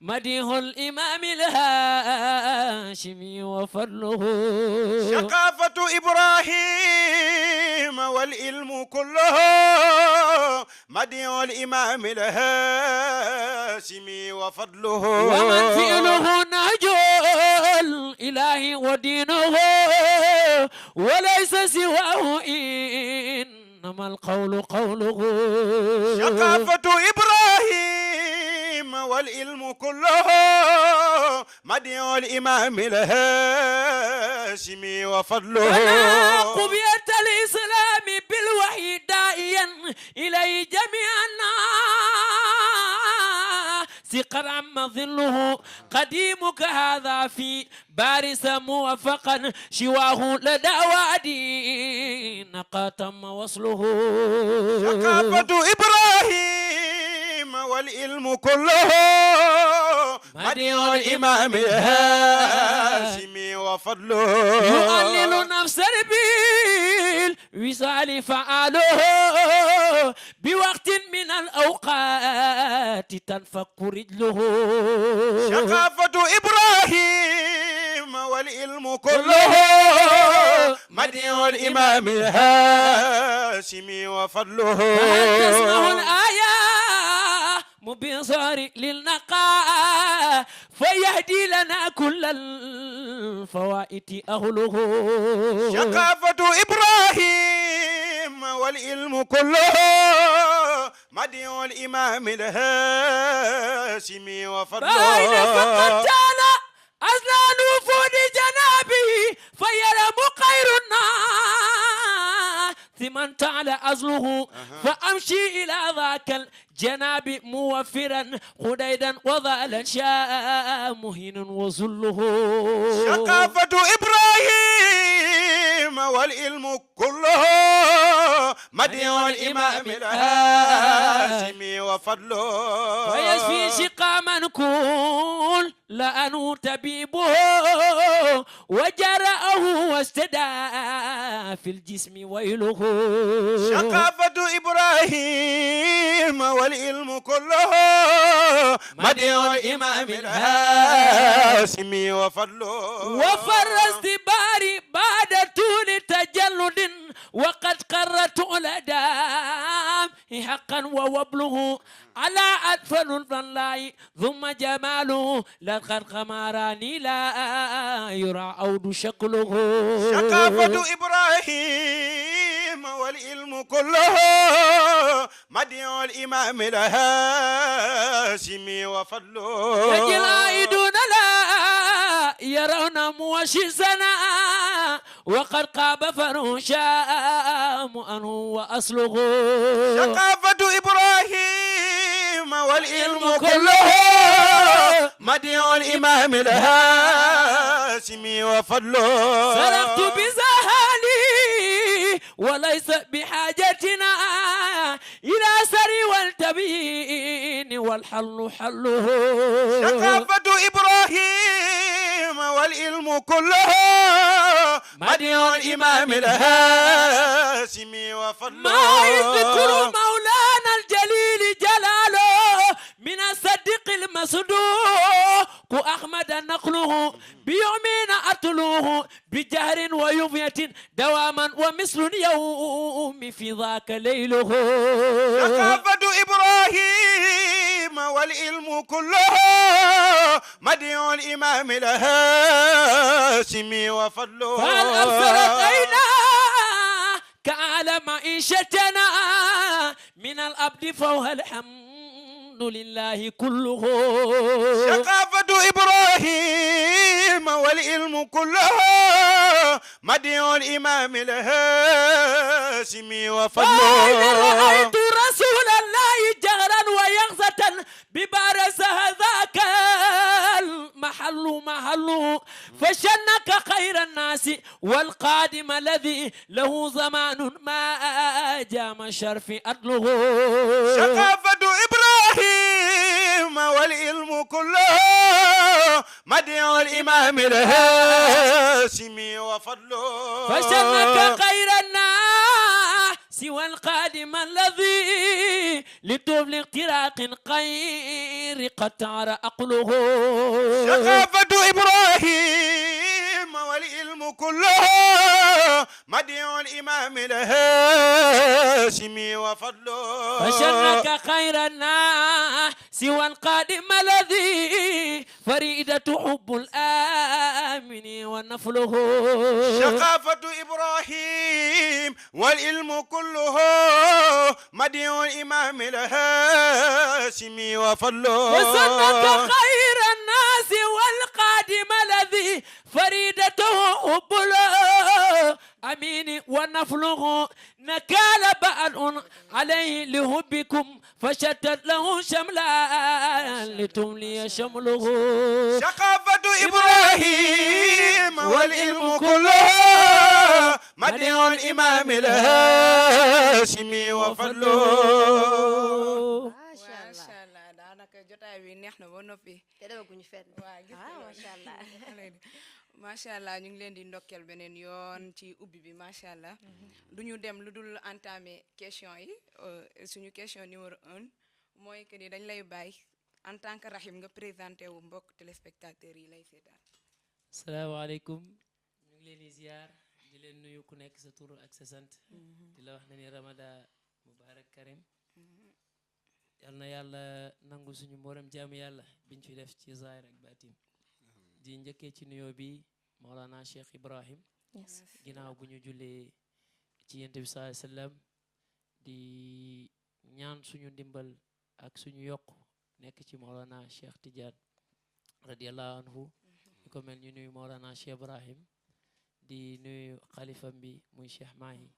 مديح الإمام الهاشمي وفضله شقافة إبراهيم والعلم كله مديح الإمام الهاشمي وفضله ومن فعله نهج الإله ودينه وليس سواه إنما القول قوله شقافة إبراهيم والعلم كله مديح الإمام الهاشمي وفضله قبية الإسلام بالوحي داعيا إليه جميع الناس قد عم ظله قديمك هذا في بارس موفقا شواه لدى وادي نقا تم وصله شقافة إبراهيم والعلم كله مديح الإمام الهاشمي وفضله يؤلل نفس بالوصال فعاله بوقت من الأوقات تنفك رجله شقافة إبراهيم والعلم كله مديح الإمام الهاشمي وفضله فهل تسمع الآية مبصر للنقاء فيهدي لنا كل الفوائد أهله شقافة إبراهيم والعلم كله مديح الإمام الهاشمي وفضله فأين فقد تعالى أزلان وفود جنابه فيرم خير الناس من تعالى أزله فأمشي إلى ذاك الجناب موفرا خديدا وظالا شاء مهين وزله شقافة إبراهيم والعلم كله مديح الإمام الهاشمي وفضله ويشفي شقاما كل لأنه طبيبه وجرأه واستدى في الجسم ويله شقافة إبراهيم والعلم كله مديح الإمام الهاشمي وفضله وفر استباري بعد طول تجلد وقد قررت الأدام حقا ووبله على أدفن الفنلاي ثم جماله لقد خماراني لا يرى عود شكله شقافة إبراهيم والعلم كله مديح الإمام الهاشمي وفضله يجي العائدون لا يرون موشسنا وقد قاب فروشا مؤنه وأصله شقافة إبراهيم والعلم كله مديح الإمام الهاشمي وفضله سرقت بزهالي وليس بحاجتنا إلى سري والتبيين والحل حله شقافة إبراهيم والعلم كله مديح الإمام الهاشمي وفضله ما يذكر مولانا الجليل جلاله من الصديق المصدوق أحمد نقله بيومين أتلوه بجهر ويومية دواما ومثل اليوم في ذاك ليله شقافة إبراهيم والعلم كله مديح الإمام الهاشمي وفضله فهل أبصرت عينا كعلى معيشتنا من الأبد فوها الحمد لله كله شقافة إبراهيم والعلم كله مديح الإمام الهاشمي فإن وفضله رأيت رسول الله جهرا ويغزة ببارس ذاك المحل محله فشنك خير الناس والقادم الذي له زمان ما جام شرف أدله شقافة إبراهيم والعلم كله مديح الإمام الهاشمي وفضله فشنك خير الناس سوى القادم الذي لطول اختراق غير قد تعر عقله ثقافة إبراهيم والعلم كله مديع الإمام الهاشمي وفضله فشنك خير الناس سوى القادم الذي فريدة حب الآمن ونفله ثقافة إبراهيم والعلم كله مديع الإمام الهاشمي وفضله وسنك خير الناس والقادم الذي فريدته حب الآمن ونفله نكال بأل عليه لحبكم فشتت له شملا لتملي شمله ثقافة إبراهيم والعلم كله مديع الإمام الهاشمي وفضله macha allah macha allah daanaka jotaay bi neex na ba noppi. te demaguñu fenn. waa gis nga macha allah. macha allah ñu ngi leen di ndokkeel beneen yoon ci ubbi bi macha allah. du ñu dem lu dul entamer question yi suñu question numéro 1 mooy que ni dañ lay bàyyi en tant que Rahim nga présenté wu mbokk téléspectateurs yi lay seetaan. salaamaaleykum ñu ngi leen di ziar di leen nuyu ku nekk sa tur ak sa sant di la wax ne ni Ramadan Mubarak Karim yal na yàlla nangu suñu mboolem jaamu yàlla biñ fi def ci zahir ak baatin di njëkkee ci nuyoo bi Maolana Cheikh Ibrahim ginnaaw bu ñu jullee ci yonent bi sallallahu alayhi wasallam di ñaan suñu ndimbal ak suñu yokk nekk ci Maolana Cheikh Tidiane radiyallahu anhu di ko mel ñu nuyu Maolana Cheikh Ibrahim di nuyu xalifam bi muy Cheikh Mahi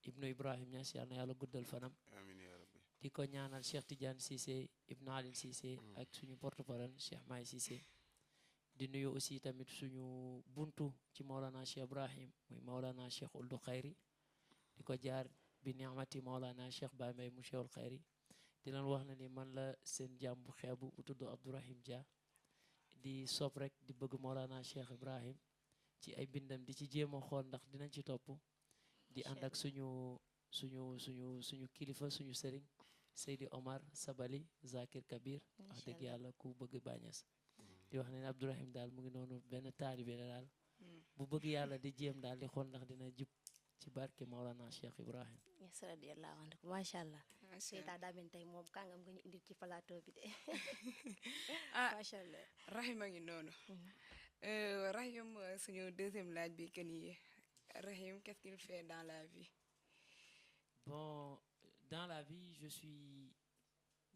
ibnu Ibrahim Niass yal na yàlla guddal fanam amiin yaa rabbi di ko ñaanal Cheikh Tidiane Cissé ibnu Alin Cissé ak suñu porte-parole Cheikh Mahi Cissé di nuyu aussi tamit suñu buntu ci Maolana Cheikh Ibrahim muy Maolana Cheikh Uldu Khayri di ko jaar bi ni'mati Maolana Cheikh Baye Mbaye mu Cheikhul Khayri di leen wax na ni man la seen jàmm bu xeebu bu tudd Abdourahim Dia di sopp rek di bëgg Maolana Cheikh Ibrahim ci ay bindam di ci jéem a xool ndax dinañ ci topp di ànd ak suñu kilifa suñu sëriñ Seydi Omar Sabali Zakir Kabir wax dëgg yàlla ku bëgg bàññees di wax ne Abdourahim daal mu ngi noonu benn taalibe la daal bu bëgg yàlla di jéem daal di xool ndax dina jub ci barke Maolana Cheikh Ibrahim yes radiyallahu anhu macha allah. Seyda daa mel tey moom kàngam nga ñu indil ci plateau bi de. macha allah. Rahim a ngi noonu. Rahim suñu deuxième laaj bi que ni Rahim qu'est-ce qu'il fait dans la vie? Bon, dans la vie,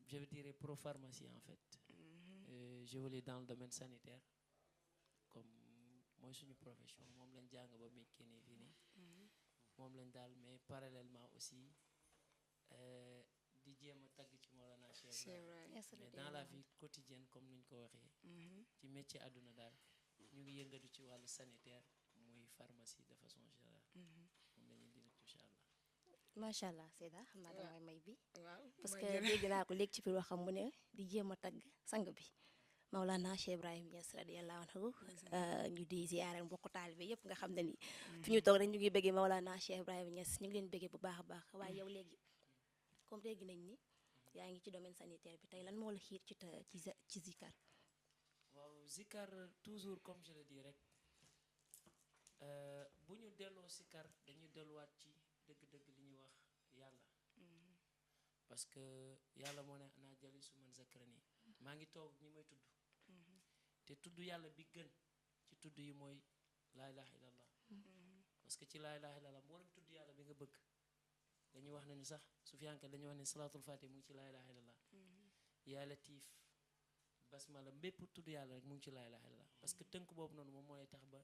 je dirais pro-pharmacie en fait. Je voulais dans le domaine sanitaire, comme moi suñu profession, moom lañ jàng ba métier nii fii nii. moom lañ daal mais parallèlement aussi di jéem a tagg ci Maolana Cheikh Ibrahim mais dans la vie quotidienne comme nuñ ko waxee ci métier àdduna daal ñu ngi yëngatu ci wàllu sanitaire muy pharmacie de façon générale moom la ñuy dina incha allah macha allah Seyda xam naa damay may bi waaw parce que dégg naa ko léegi ci biir waxam mu ne di jéem a tagg sang bi Maolana Cheikh Ibrahim Niass radiyallahu anhu ñu di ziyaare mbokku taalibe yëpp nga xam ne ni fi ñu toog rek ñu ngi bëggee Maolana Cheikh Ibrahim Niass ñu ngi leen bëggee bu baax a baax waaye yow léegi comme dégg nañ ni yaa ngi ci domaine sanitaire bi tey lan moo la xiir ci zikar. waaw zikar toujours comme je le dis rek bu ñu delloo zikar dañuy delluwaat ci dëgg-dëgg li ñuy wax yàlla parce que yàlla moo ne ana jali su man zakrani maa ngi toog ñi may tudd te tudd yàlla bi gën ci tudd yi mooy laa ilaha illallah parce que ci laa ilaha illallah mboolem tudd yàlla bi nga bëgg dañuy wax ne ni sax sufiyanke dañuy wax ne salaatul fatih mu ngi ci laa ilaha illallah yaa latif basmala mbépp tudd yàlla rek mu ngi ci laa ilaha illallah parce que tënk boobu noonu moom moo lay tax ba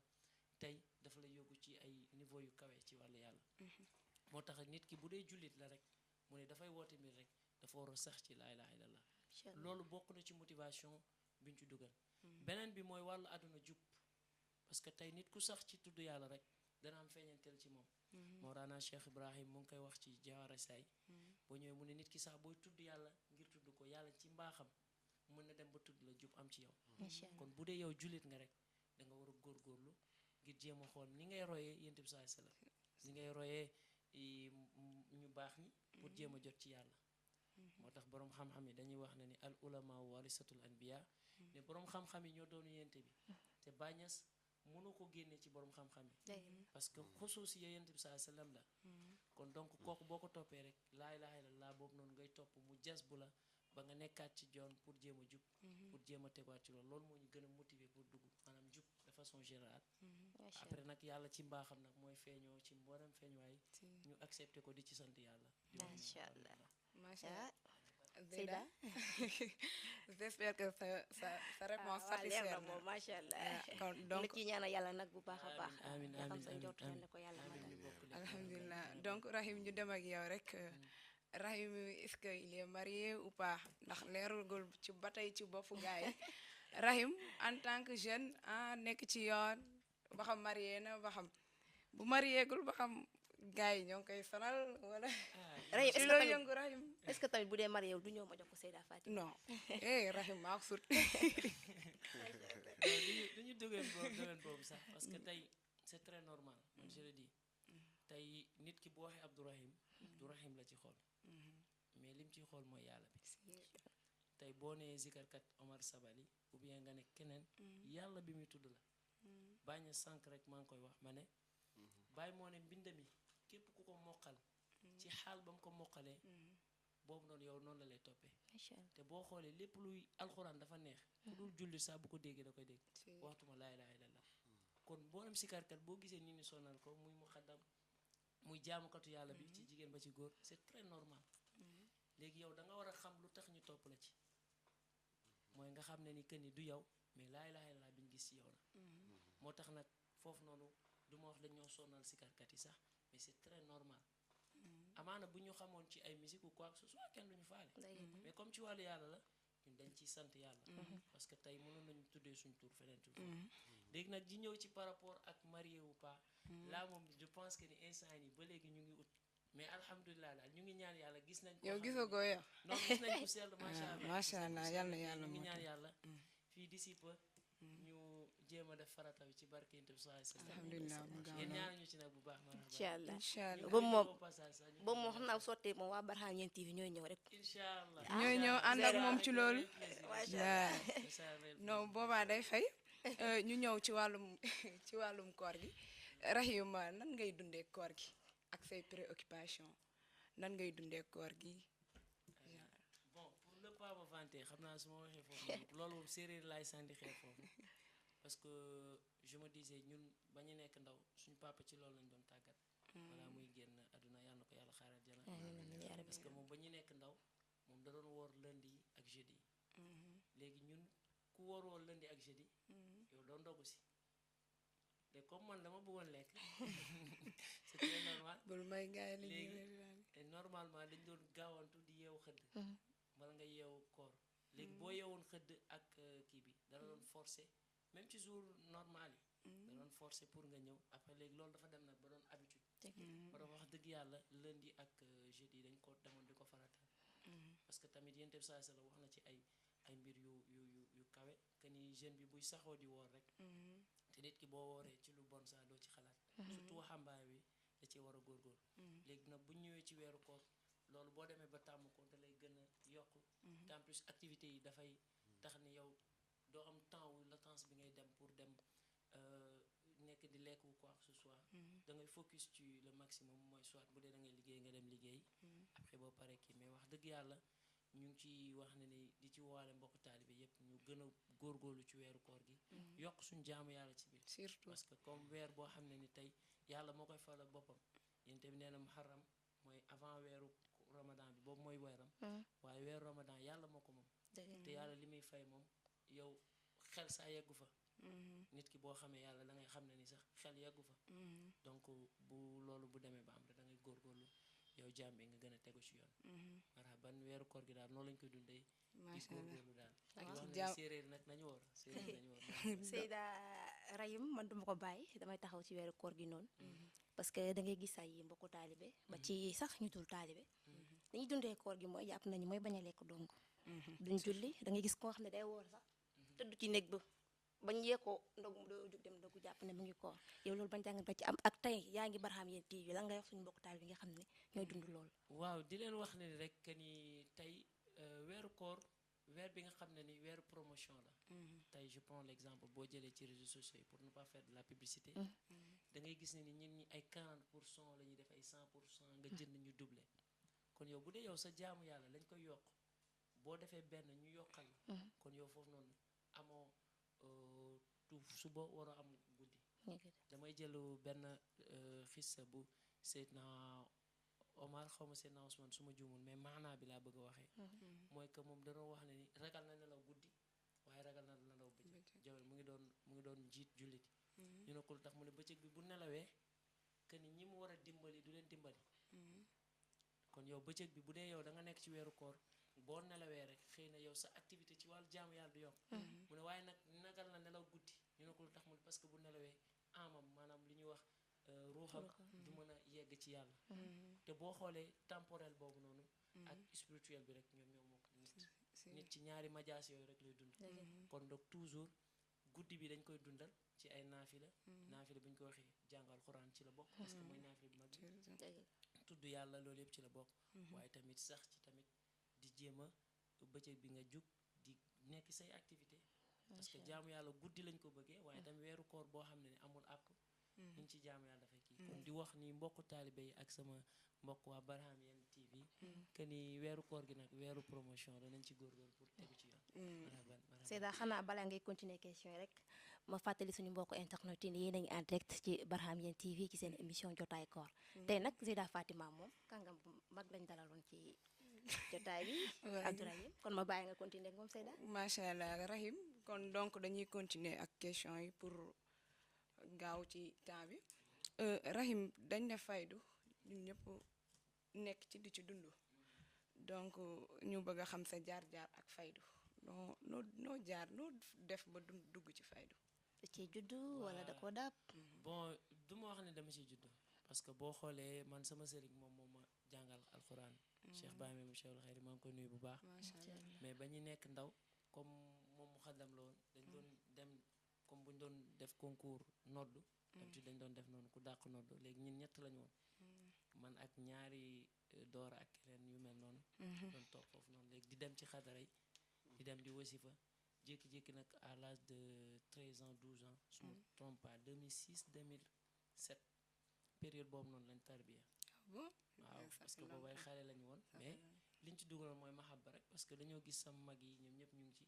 tey dafa la yóbbu ci ay niveau yu kawe ci wàllu yàlla moo tax nit ki bu dee jullit la rek mu ne dafay woote mbir rek dafa war a sax ci laa ilaha illallah loolu bokk na ci motivation biñ ci dugal beneen bi mooy wàllu àdduna jub parce que tey nit ku sax ci tudd yàlla rek dana am feeñanteel ci moom Mawlana Cheikh Ibrahim mu ngi koy wax ci Jawhara say boo ñëwee mu ne nit ki sax booy tudd yàlla ngir tudd ko yàlla ci mbaaxam mën na dem ba tudd la jub am ci yow kon bu dee yow jullit nga rek da nga war a góorgóorlu ngir jéem a xool ni ngay royee yonent bi sallallahu alayhi wasallam ni ngay royee ñu baax ñi pour jéem a jot ci yàlla moo tax boroom xam-xam yi dañuy wax ne ni al ulama warisatul anbiya ne boroom xam-xam yi ñoo doonu yente bi te bàññas mënu ko génne ci boroom xam-xam yi parce que xusuusi ya yente bi saa sallam la kon donc kooku boo ko toppee rek laa ilaaha illallaah boobu noonu ngay topp mu jas bu la ba nga nekkaat ci joon pour jéem a jub pour jéem a tegaat ci loolu moo ñu gën a motiver pour dugg maanaam jub de façon générale après nag yàlla ci mbaaxam nag mooy feeñoo ci mboolem feeñwaay ñu accepté ko di ci sant yàlla macha allah macha allah Zeyda j'espère que sa réponse satisfaire na moom macha allah kon la donc ci ñaanal yàlla nag bu baax a baax amiin nga xam amiin sa njort amiin ne ko yàlla matal alhamdulilah donc Rahim ñu dem ak yow rek Rahim est-ce que il est marié ou pas ndax leerugul ci ba tey ci boppu gars yi Rahim en tant que jeune nekk ci yoon ba xam marié na ba xam bu marié gul ba xam gars yi ñoo ngi koy sonal wala Rahim ci loo yëngu Rahim est-ce que tamit bu dee marié du ñëw ma jox ko Seyda Fatima non Rahim maa ko sut duñu domaine boobu sax parce que tey c'est très normal man je le dis tey nit ki bu waxee Abdourahim Abdourahim la ci xool mais lim ci xool mooy yàlla bi tey boo nee zikarkat Omar Sabali ou bien nga ne keneen yàlla bi muy tudd la bàñña sànq rek maa ngi koy wax ma ne bàyyi moo ne mbind mi képp ku ko mokkal ci xaal ba mu ko mokkalee boobu noonu yow noonu la lay toppee macha allah te boo xoolee lépp luy alxuraan dafa neex ku dul julli saa bu ko déggee da koy dégg waxtuma laa ilaaha illallah kon mboolem sikarkat boo gisee nit ñi sonal ko muy mu xaddam muy jaamukatu yàlla bi ci jigéen ba ci góor c'est très normal léegi yow da nga war a xam lu tax ñu topp la ci mooy nga xam ne ni que ni du yow mais laa ilaaha illallah bi ñu gis ci yow la moo tax nag foofu noonu du ma wax dañ ñoo sonal sikarkat yi sax mais c'est très normal amaana bu ñu xamoon ci ay musique ou quoi que ce soit kenn duñu faale mais comme ci wàllu yàlla la ñun dañ ciy sant yàlla parce que tey mënoon nañu tuddee suñ tur feneen tur léegi nag di ñëw ci par rapport ak marié ou pas là moom je pense que ni instant yi ba léegi ñu ngi ut mais alhamdulilah daal ñu ngi ñaan yàlla gis nañ ko yow gisagoo yow non gis nañ ko sell macha allah macha allah yàlla yàlla ñu ngi moo ñaan tax yàlla fii d'ici peu ñu jéem a def farata bi ci barke Yonent bi sallallahu alayhi wa sallam alhamdulilah mu gaaw yéen na ñaan ñu ci nag bu baax ma incha allah incha allah ba moom passage sax ñu ba moom xam naa sottee moom waa Barham Yéen TV ñooy ñëw rek incha allah ñooy ñëw ànd ak moom ci loolu macha allah non boobaa day fay ñu ñëw ci wàllum ci wàllum koor gi Rahim nan ngay dundee koor gi ak say préoccupation nan ngay dundee koor gi bon pour ne pas me vanter xam naa su ma waxee foofu nag loolu moom séeréer laay sànni xeer foofu parce que je me disais ñun ba ñu nekk ndaw suñu papa ci loolu lañ doon tàggat balaa muy génn àdduna yàlla na ko yàlla xaaral jana parce que moom ba ñu nekk ndaw moom da doon woor lundi ak jeudi léegi ñun ku woor woor lundi ak jeudi yow doon ndogu si te comme man dama bëggoon lekk c'est très normal bul may gaay la léegi et normalement dañ doon gaawantu di yeewu xëdd bala nga yeewu koor léegi boo yeewoon xëdd ak kii bi dana doon forcer même ci jour normal yi da doon forcer pour nga ñëw après léegi loolu dafa dem nag ba doon habitude ba doon wax dëgg yàlla lundi ak jeudi dañ ko demoon di ko faratal parce que tamit yéen tamit saa la wax na ci ay mbir yu kawe que ni jeune bi buy saxoo di woor rek te nit ki boo wooree ci lu bon saa doo ci xalaat surtout waxambaay bi da ci war a góorgóor léegi nag bu ñëwee ci weeru koor loolu boo demee ba tàmm ko da lay gën a yokk te en plus activités yi dafay tax ni yow doo am temps wu latence bi ngay dem pour dem nekk di lekk ou quoi que ce soit da ngay focus ci le maximum mooy soit bu dee da ngay liggéey nga dem liggéey après boo paree kii mais wax dëgg yàlla ñu ngi ci wax ne ni di ci waale mbokk taalibe yépp ñu gën a góorgóorlu ci weeru koor gi yokk suñu jaamu yàlla ci biir surtout parce que comme weer boo xam ne ni tey yàlla moo koy falal boppam yéen tamit nee na muharram mooy avant weeru ramadan bi boobu mooy weeram waaye weeru ramadan yàlla moo ko moom te yàlla li muy fay moom yow xel saa yeggu fa nit ki boo xamee yàlla da ngay xam ne ni sax xel yeggu fa donc bu loolu bu demee ba am rek da ngay góorgóorlu yow jaam bi nga gën a tegu ci yoon mara ban weeru koor gi daal noonu lañ koy dundee di macha allah góorgóorlu daal ak wax ci ne jaam séeréer nag nañu woor séeréer nañu woor Seyda Rahim man duma ko bàyyi damay taxaw ci weeru koor gi noonu parce que da ngay gis ay mbokku taalibe ba ci sax ñu dul taalibe dañuy dundee koor gi mooy jàpp nañu mooy bañ a lekk dong duñ julli da ngay gis koo xam ne day woor sax tëdd ci néeg ba bañ yee ko ndog mu doo jug dem ndogu jàpp ne mu ngi koor yow loolu bañ jàngat nga ci am ak tey yaa ngi Barhamiennes TV la nga wax suñu mbokk taal bi nga xam ne ñooy dund loolu. waaw di leen wax ne rek que ni tey weeru koor weer bi nga xam ne ni weeru promotion la. tey je prends l'exemple boo jëlee ci réseaux sociaux yi pour ne pas faire de la publicité. da ngay gis ne ni ñun ñi ay 40% la ñuy def ay 100% nga jënd ñu doublé. kon yow bu dee yow sa jaamu yàlla lañ koy yokk boo defee benn ñu yokkal. kon yow foofu noonu amoo suba waroo am guddi. damay jëlu benn xissa bu Seydina Omar xaw ma Seydina Ousmane su ma juumul mais maanaa bi laa bëgg a waxee. mooy que moom danoo wax ne ni ragal na nelaw guddi waaye ragal na nelaw bëccëg. jawel mu ngi doon jiit jullit. ñu ne ko lu tax mu ne bëccëg bi bu nelawee que ni ñi mu war a dimbali du leen dimbali. kon yow bëccëg bi bu dee yow da nga nekk ci weeru koor boo nelawee rek xëy na yow sa activité ci wàllu jaamu yàlla du yokk. mu ne waaye nag nagal na nelaw guddi ñu ne ko lu tax mu parce que bu nelawee amam maanaam li ñuy wax ruuxam du mën a yegg ci yàlla. te boo xoolee temporel boobu noonu. ak spirituel bi rek ñoom ñoo mokk nit ci ñaari majaas yooyu rek lay dund. kon donc toujours guddi bi dañ koy dundal ci ay naafila. naafila bu ñu ko waxee jàngal xuraan ci la bokk. parce que mooy naafila bu mag bi. tudd yàlla loolu yëpp ci la bokk. waaye tamit sax ci tamit di jéem a bëccëg bi nga jug di nekk say activité parce que jaamu yàlla guddi lañ ko bëggee waaye tamit weeru koor boo xam ne ni amul àpp. ñu ngi ci jaamu yàlla dafay kii. kon di wax ni mbokku taalibe yi ak sama mbokk waa Barhamiennes TV. que ni weeru koor gi nag weeru promotion la nañ ci góorgóorlu pour tegu ci yoon. Seyda xanaa balaa ngay continuer question yi rek ma fàttali suñu mbokku internet yi yéen a ngi en direct ci Barhamiennes TV ci seen émission jotaay koor tey nag Seyda Fatima moom kàngam bu mag lañ dalaloon ci jotaay bi. Abdourahim kon ma bàyyi nga continuer ak moom Seyda. macha allah Rahim kon donc dañuy continuer ak question yi pour gaaw ci temps bi Rahim dañ ne faydu ñun ñëpp nekk ci di ci dund donc ñu bëgg a xam sa jaar-jaar ak faydu noo jaar noo def ba dugg ci faydu. da ciy juddu wala da koo dàpp. bon du ma wax ne dama ciy juddu parce que boo xoolee man sama sëriñ moom moo ma jàngal alxuraan. Cheikh Baye Mame Cheikh Khayri maa ngi koy nuyu bu baax. mais ba ñu nekk ndaw comme moom mu xaddam la woon dañ doon dem comme bu ñu doon def concours noddu. d'habitude dañ doon def noonu ku dàq noddu léegi ñun ñett lañu woon. man ak ñaari doora ak keneen yu mel noonu. doon toog foofu noonu léegi di dem ci xadara yi di dem di wasifa jékki-jékki nag à l'âge de 13 ans 12 ans su ma trompe pas 2006 2007 période boobu noonu lañ tarbiya. waaw parce que boobu ay xale lañu woon mais liñ ci dugaloon mooy mahabba rek parce que dañoo gis sama mag yi ñoom ñëpp ñu ngi ci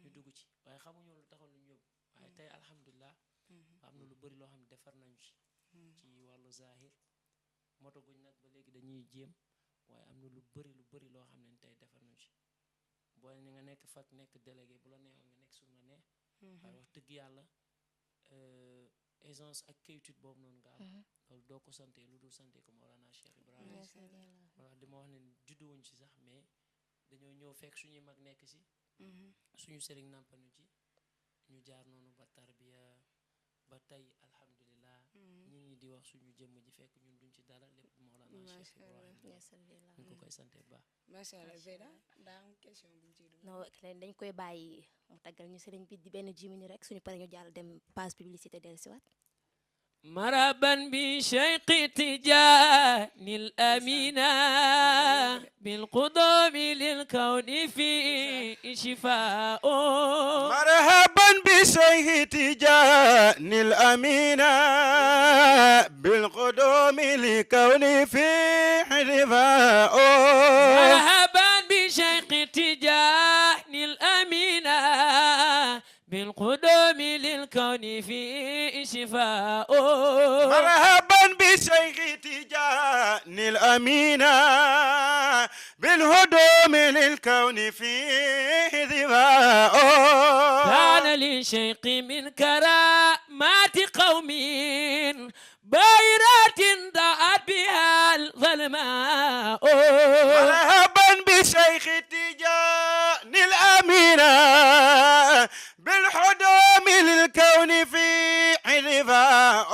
ñu dugg ci waaye xamuñu lu taxoon lu ñu yóbbu waaye tey alhamdulilah am na lu bëri loo xam ne defar nañu ci wàllu zahir moto guñ nag ba léegi dañuy jéem waaye am na lu bëri loo xam ne tey defar nañu ci boo ne nga nekk fak nekk délégué bu la neexoon nga nekk sur nga neex waaye wax dëgg yàlla aisance ak kayitude boobu noonu nga am loolu doo ko sante lu dul sante ko Mawlana Cheikh Ibrahima wala di ma wax ne judduwuñ ci sax mais dañoo ñëw fekk suñuy mag nekk si suñu sëriñ nàmpañu ci ñu jaar noonu ba tarbiya ba tey alhamdulilah nit ñi di wax suñu jëmm ji fekk ñun duñ ci dara lépp Mawlana Cheikh Ibrahima ñu ko koy sante baax macha allah Zeyda daa am question bu ñu ciy dugg. non dañ koy bàyyi mu taggal ñu sëriñ bi di benn 10 minutes rek suñu paree ñu jàll dem page publicité dellusiwaat. مرحبا بشيخ تجاني الأمينة بالقدوم للكون فيه شفاء مرحبا بشيخ تجاني الأمينة بالقدوم للكون فيه شفاء مرحبا بشيخ تجاني الأمينة بالقدوم للكون فيه شفاء مرحبا بشيخ تجاني الأمينة بالهدوم للكون فيه ذباء كان للشيخ من كرامات قوم بيرات ضاءت بها الظلماء مرحبا بشيخ تجاني الأمينة بالحدوم للكون في عرفاء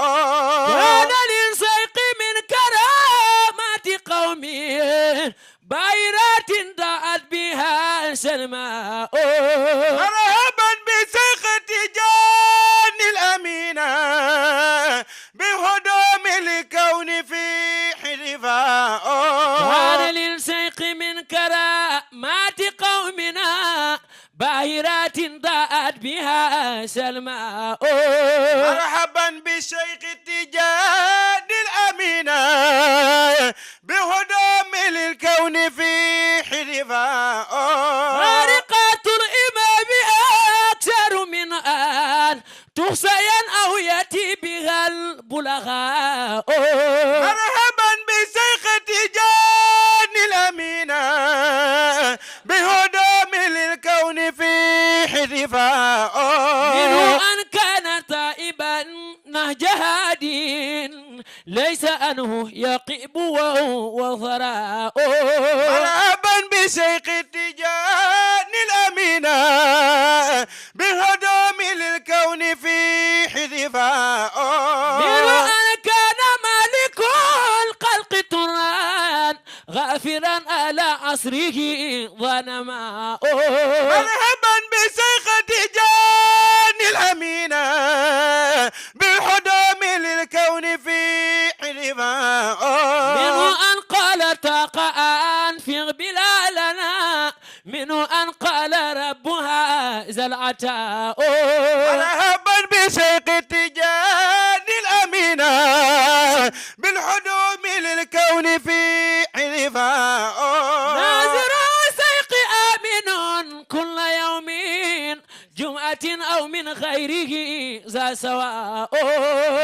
كان للشيخ من كرامات قوم بيرات ضاءت بها السلماء مرحبا بشيخ تجاني باهرات ضاءت بها سلماء مرحبا بالشيخ التجان الأمينة بهدى من الكون في حذفاء خارقات الإمام أكثر من آن تحصين أو يأتي بها البلغاء مرحبا بالشيخ التجان الأمينة بهدى من الكون في حذفاء منه أن كان تائبا نهج هادين ليس أنه يقيب وهو ثراء مرحبا بشيخ التجان الأمينة بهدى من الكون في حذفاء منه أن كان مالك الخلق تران غافرا على عصره ظنماء مرحبا بشيخ التجان الأمينة بالهدى من الكون في حذفاء منه أن قال تاق أنفق بلالنا منه أن قال ربها ذا العطاء مرحبا بشيخ التجان الأمينة بالهدى من الكون في حذفاء ناظر سيق آمن كل يوم جمعة أو من غيره ذا سواء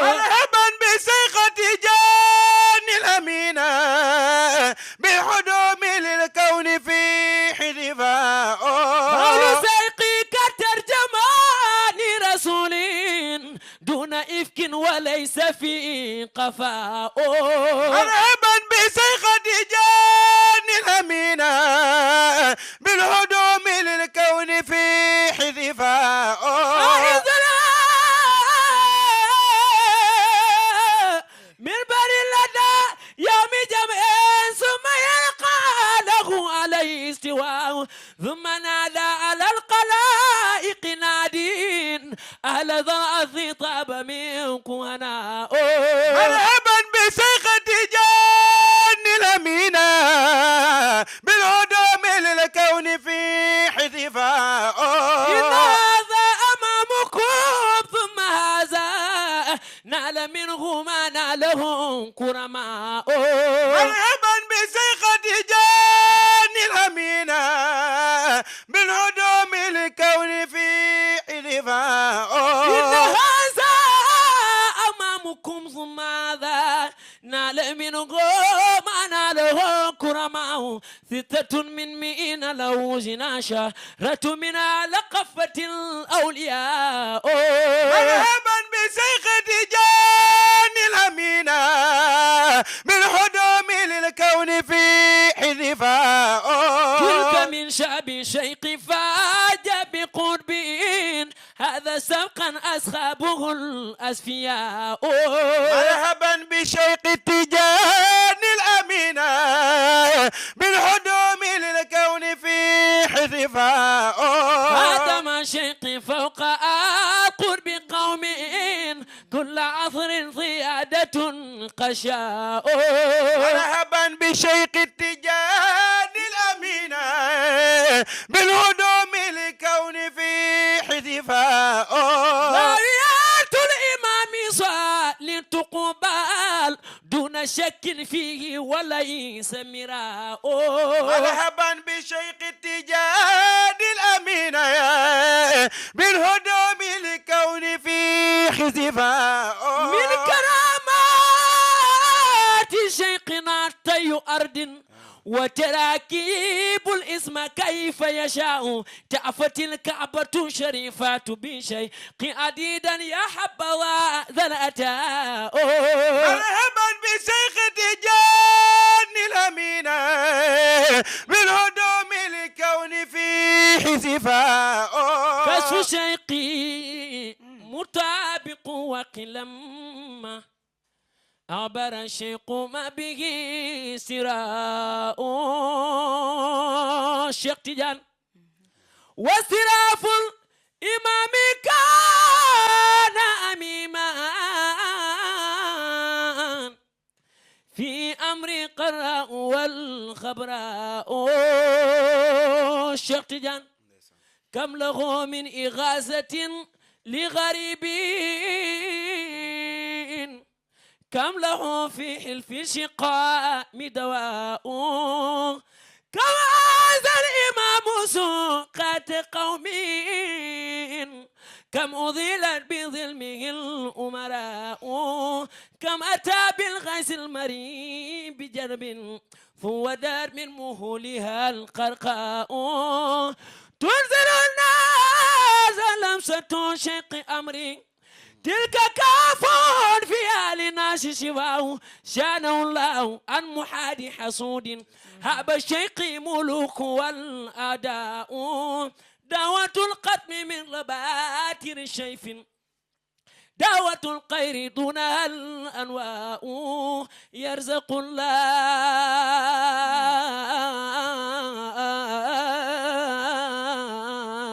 مرحبا بشيخ التجان الأمينة بالهدى من الكون في حذفاء قول سيقي كترجمان رسول دون إفك وليس في قفاء مرحبا بشيخ التجان الأمينة بالهدى من الكون في حذفاء من بر لدى يوم جمع ثم يلقى له عليه استواء ثم نادى على القلائق نادين أهل ذا طاب منكم هناء مرحبا بشيخ التجان الأمينة بالهدى من الكون في حذفاء إن هذا أمامكم ثم هذا نال منه ما ناله كرماء مرحبا بشيخ التجان الأمينة بالهدى من الكون في حذفاء إن هذا أمامكم ثم هذا نال منه ما ناله كرماء ستة من مئين له زنا شهرة من على قفة الأولياء مرحبا بشيخ التجان الأمينة بالهدى من الكون في حذفاء تلك من شعب شيخ فاج بقربين هذا سبقا أصحابه الأسفياء مرحبا بشيخ التجان الأمينة بالهدى من الكون في حذفاء هذا ما شيخ فوق قرب قوم كل عصر ضيادة قشاء مرحبا بشيخ التجان الأمينة بالهدى من الكون في حذفاء زاوية الإمام صال تقبل دون شك فيه وليس مراء مرحبا بشيخ التجان الأمينة بالهدى من الكون في حذفاء من كرامات شيخنا طي أرض وتراكيب الاسم كيف يشاء تعفت الكعبة شريفات بشيء عديدا يا حبذا ذا الأتاء مرحبا بشيخ التجان الأمينة بالهدى من الكون في حذفاء كشف شيقي مطابق وقلما عبر الشيق ما به سراء الشيخ تجان وسراف الإمام كان أميما في أمر قراء والخبراء الشيخ تجان كم له من إغاثة لغريب كم له في حلف الشقاء دواء كم هذا الإمام سوقات قوم كم أضلت بظلمه الأمراء كم أتى بالغيث المريم بجرب فودار من مهولها القرقاء تنزل الناس لمسة شق أمري تلك كاف في آل ناس شفاه شانه الله عن محاد حسود هاب الشيق ملوك والأداء دعوة القتم من رباتر شيف دعوة القير دونها الأنواء يرزق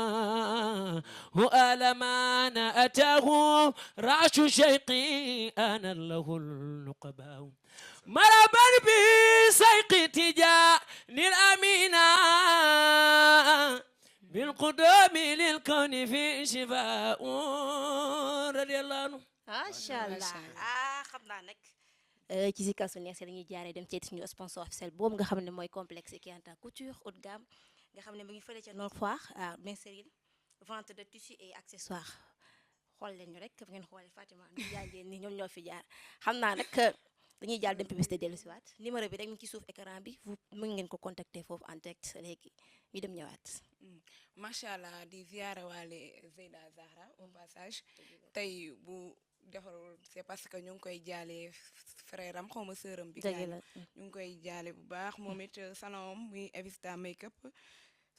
الله آل ما أتاه رعش شيقي أنا له النقباء مرحبا بسيق تجاه للأمينة بالقدوم للكون في شفاء رضي الله عنه. macha allah xam naa nag ci si kaw su neex si la ñuy jaaree dem ci suñu sponsor officiel boobu nga xam ne mooy complexe Kianta couture haut de gamme nga xam ne mu ngi fële ca Nord Foire Benserine vente de tissus et accessoires xool leen ñu rek bu ngeen xoolee Fatima ñu jaay leen ni ñoom ñoo fi jaar xam naa nag dañuy jàll dem publicité dellu si waat numéro bi rek mu ngi ci suuf écran bi vous mën ngeen ko contacter foofu en direct léegi ñu dem ñëwaat. macha allah di ziyaara waale Zeyda Zahra au passage tey bu defarul c'est parce que ñu ngi koy jaale frère am xaw ma sœuram bi ñu ngi koy jaale bu baax moom it salon muy Evista Makeup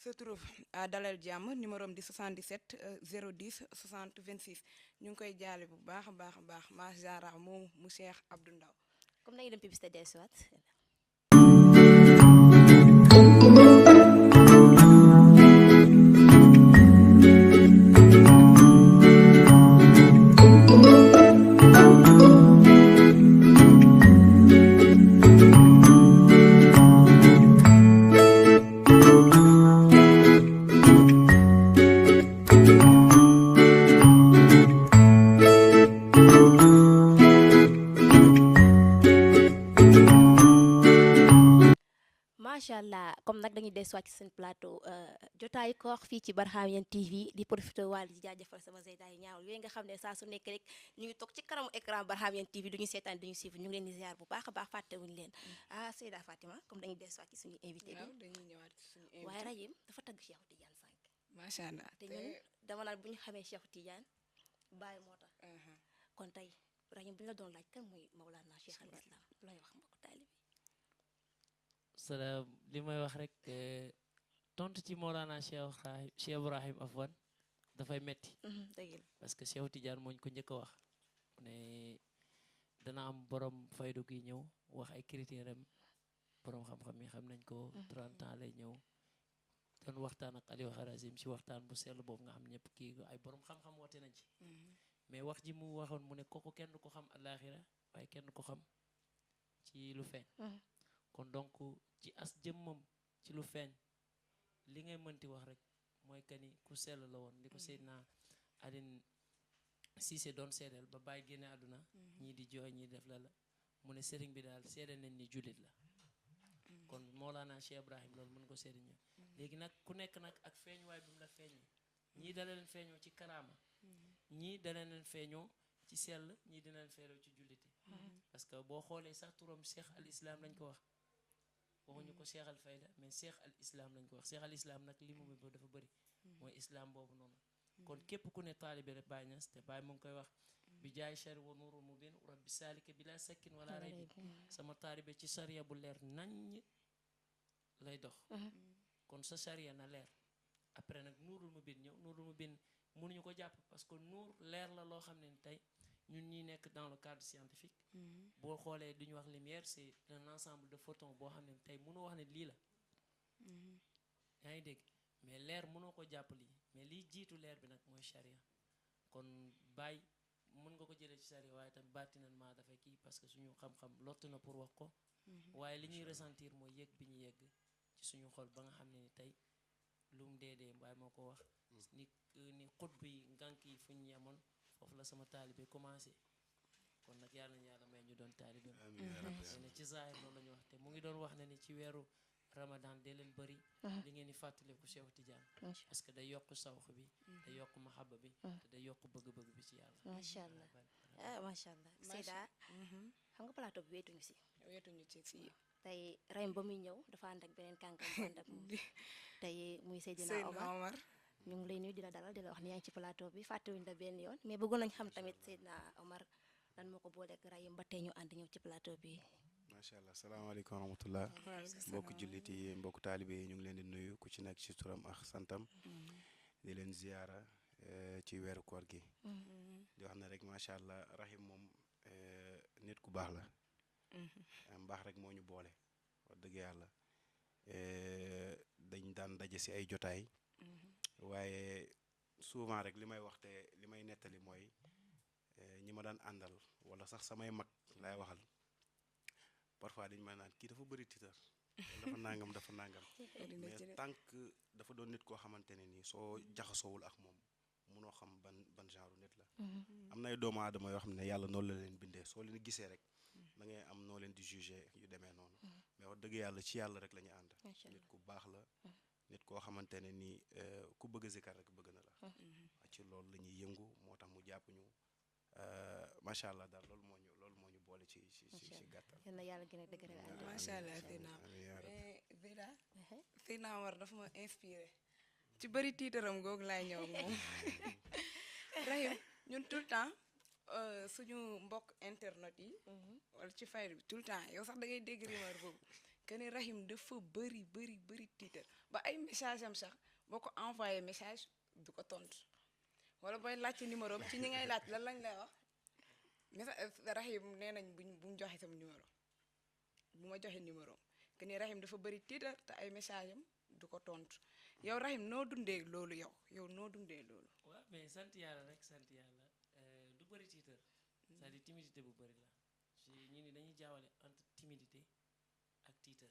se trouve à Dalal Jàmm numéro am di 77 010 60 26 ñu ngi koy jaale bu baax a baax a baax ma Zahra moom mu Cheikh Abdou Ndaw comme nañu dem publicité dellu si waat. macha allah comme nag dañuy des wàcc seen plateau jotaayu koor fii ci Barhamiennes TV di profité waale di jaajëfal sama Zeyda yi ñaawul yooyu nga xam ne saa su nekk rek ñu ngi toog ci kanamu écran Barhamiennes TV duñu seetaan duñu suivre ñu ngi leen di ziar bu baax a baax fàttewuñu leen Seyda Fatima comme dañuy des wàcc suñu invité bi dañuy ñëwaat suñu invité waaye Rajim dafa tagg Cheikh Tidiane sànq macha allah te ñun dama naan bu ñu xamee Cheikh Tidiane bàyyi moo tax kon tey Rajim bu ñu la doon laaj kan mooy Mawlana Cheikh al Islam looy wax mbokk taalibi salaam li may wax rek tontu ci Mawlana Cheikh Ibrahim Afwan dafay metti parce que Cheikh Tidiane mooñ ko njëkk a wax ne dana am borom faydu gi ñëw wax ay critères am borom xam-xam yi xam nañ ko 30 ans lay ñëw doon waxtaan ak Aliou Harazim ci waxtaan bu sell boobu nga xam ñëpp kii ay borom xam-xam woote nañ ci mais wax ji mu waxoon mu ne kooku kenn du ko xam àllaaxira waaye kenn du ko xam ci lu feeñ kon donc ci as jëmmam ci lu feeñ li ngay mënti wax rek mooy que ni ku sell la woon li ko Seydina Aline Cissé doon seedeel ba bàyyi génne àdduna ñii di jooy ñii def la mu ne sëriñ bi daal seede nañ ni jullit la kon Mawlana Cheikh Ibrahim loolu mën ko seede ñëw léegi nag ku nekk nag ak feeñuwaay bi mu la feeñee ñii dana leen feeñoo ci karaama ñii dana leen feeñoo ci sell ñii dina leen feeñoo ci jullite parce que boo xoolee sax turam Cheikh al Islam lañ ko wax waxuñu ko Cheikh al Fayda mais Cheikh al Islam lañ ko wax Cheikh al Islam nag li mu ba dafa bëri mooy islam boobu noonu kon képp ku ne taalibe rek Baay Ñas te Baay mu ngi koy wax bi jaay shari wa nuurul mubin rabbi saalika bila sakkin wala raybi sama taalibe ci sariya bu leer nañ lay dox kon sa sariya na leer après nag nuurul mubin ñëw nuurul mubin mënuñu ko jàpp parce que nuur leer la loo xam ne tey ñun ñi nekk dans le cadre scientifique boo xoolee duñu wax lumière c'est un ensemble de photons boo xam ne tey mënoo wax ne lii la yaa ngi dégg mais leer mënoo ko jàpp lii mais liy jiitu leer bi nag mooy charia kon bàyyi mën nga ko jëlee ci charia waaye tam bâtinalement dafay kii parce que suñu xam-xam lott na pour wax ko waaye li ñuy ressentir mooy yëg bi ñu yegg ci suñu xol ba nga xam ne ni tey lu mu dee mbaay moo ko wax ni xut bi ngànk yi fu ñu yemoon foofu la sama taalibe commencé kon nag yàlla na yàlla may ñu doon taalibe ne ci zaahir loolu la ñu wax te mu ngi doon wax ne ni ci weeru Ramadan dee leen bëri li ngeen di fàttaliku Cheikh Tidiane parce que day yokk sawx bi day yokk mahabba bi te day yokk bëgg-bëgg bi ci yàlla macha allah macha allah Seyda xam nga plateau bi weetuñu si tey Rahim ba muy ñëw dafa ànd ak beneen kàngam bu ànd ak moom tey muy Seydina Omar ñu ngi lay nuyu di la dalal di la wax ni yaa ngi ci plateau bi fàttewuñu la benn yoon mais bëggoon nañ xam tamit Seydina Omar lan moo ko booleeg Rahim ba tey ñu ànd ñëw ci plateau bi. macha allah salaamaaleykum wa rahmatullah mbokku jullit yi mbokku taalibe yi ñu ngi leen di nuyu ku ci nekk ci turam ak santam di leen ziyaara ci weeru koor gi di wax ne rek macha allah Rahim moom nit ku baax la mbaax rek moo ñu boole wax dëgg yàlla dañ daan daje si ay jotaay waaye souvent rek li may wax te li may nettali mooy ñi ma daan àndal wala sax samay mag laay waxal parfois dañ ma naan kii dafa bëri tiitar dafa nangam mais tant que dafa doon nit koo xamante ne nii soo jaxasoowul ak moom munoo xam ban genre nit la am na ay doomu aadama yoo xam ne yàlla noonu la leen bindee soo leen gisee rek da ngay am noo leen di juger yu demee noonu mais wax dëgg yàlla ci yàlla rek la ñu ànd nit ku baax la nit koo xamante ne nii ku bëgg a zikar rek bëgg na la ci loolu la ñuy yëngu moo tax mu jàpp ñu macha allah daal loolu moo ñu boole ci gàttal. yal na yàlla gën a dëgëral ànd. macha allah Seydina Omar dafa ma inspiré ci bëri tiitaram googu laay ñëw moom Rahim ñun tout le temps suñu mbokk internet yi wala ci fayda bi tout le temps yow sax da ngay dégg rumeur boobu que ni Rahim dafa bëri tiitar ba ay message am sax boo ko envoyé message du ko tontu wala booy laajte numéro ci ñi ngay laaj lan lañ lay wax message Rahim nee nañ buñ joxe sama numéro bu ma joxe numéro que ni Rahim dafa bëri tiitar te ay message am du ko tontu yow Rahim noo dundee loolu yow noo dundee loolu. waaw mais sant yàlla rek sant yàlla du bëri tiitar c'est-à-dire timidité bu bëri la ci ñi ni dañuy jaawale entre timidité ak tiitar